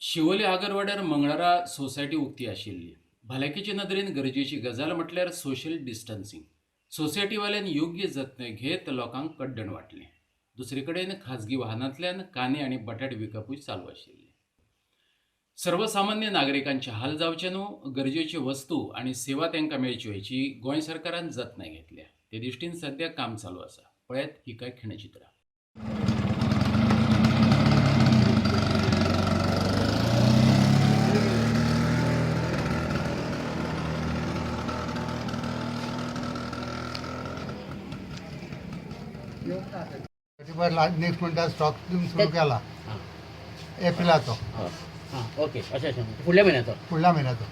शिवोले आगरवाड्यार मंगळारा सोसायटी उक्ती आशिल्ली. भलायकेचे नदरेन गरजेची गजाल म्हटल्यार सोशल डिस्टन्सिंग. सोसायटीवाल्यान योग्य जतनाय घेत लोकांक कड्डण वांटलें. दुसरे कडेन खाजगी वाहनांतल्यान कांदे आनी बटाट विकपूय चालू आशिल्लें. सर्वसामान्य नागरिकांचे हाल जावचे न्हू, गरजेच्यो वस्तू आनी सेवा तांकां मेळच्यो हेची गोंय सरकारान जतनाय घेतल्या. ते दृश्टीन सद्या काम चालू आसा. पळयात ही कांय खिणचित्रां. नेक्स्ट मंथा स्टॉक दिवन सुरू केला एप्रिलाचो. हां, ओके. अशें अशें फुडल्या म्हयन्याचो. फुडल्या म्हयन्याचो.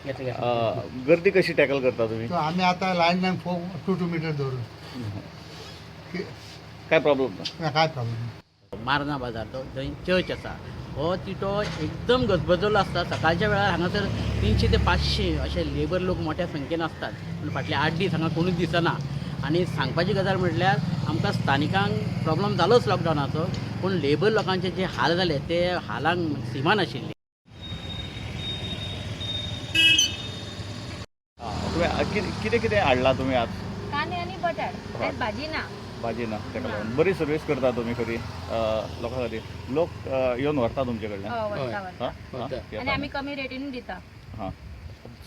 घेतले घेतले. गर्दी कशी टॅकल करता तुम्ही? सो आमी आतां line line 4 2 2 meter दवरून. काय प्रॉब्लेम ना? काय प्रॉब्लेम. मार्ना बाजार तो जंय चर्च आसा हो तिटो एकदम गजबजलो आसता. सकाळच्या वेळार हांगासर 300 ते 500 अशे लेबर लोक मोठ्या संख्येन आसतात, पूण फाटले 8 दीस हांगा कोणूच दिसना. आनी सांगपाची गजाल म्हटल्यार आमकां स्थानिकांक प्रॉब्लम जालोच लॉकडावनाचो, पूण लेबर लोकांचे जे हाल जाले ते हालांक सीमा नाशिल्ली. तुम्ही कितें कितें हाडलां तुमी आज? कांदे आनी बटाट. आयज भाजी ना. भाजी ना ताका लागून. बरी सर्वीस करता तुमी खरी लोकां खातीर. लोक येवन व्हरता तुमचे कडल्यान? हय, व्हरता व्हरता. हां हां. आनी आमी कमी रेटीन दिता. हां,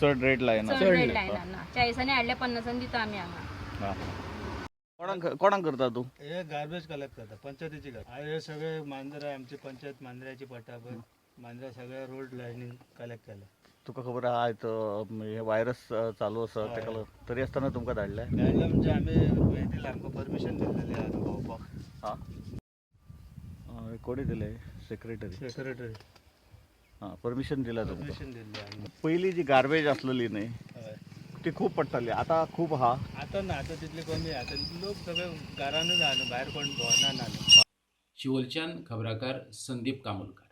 चड रेट लायना? चड रेट लायना ना. 40नी हाडले, 50नी दिता आमी हांगा. हां, कोणाक कोणाक करता तूं? हे गार्बेज कलेक्ट करता, पंचायतीची गाडी. हे सगळे मांजरा आमची पंचायत मांजऱ्याची पट्टा पळय, मांजरा सगळे रोड लायनींग कलेक्ट केले. तुका खबर आहा आयज हे व्हायरस चालू आसा, ताका लागून तरी आसतना तुमकां धाडलें. धाडलं म्हणजे आमी हे दिलं, आमकां परमिशन दिल्लेली आहा भोंवपाक. हां, कोणी दिले? सेक्रेटरी? सेक्रेटरी. हां, परमिशन दिला तुमकां? परमिशन दिल्ली आमी. पयलीं जी गार्बेज आसलेली न्ही, हय. ती खूब पडटाली, आतां खूब आहा? आतां ना, आतां तितली कमी. आतां लोक सगळे घरानूच आहा न्हू, भायर कोण भोंवना ना न्हू. शिवोलच्यान खबराकार संदीप कामुलकार.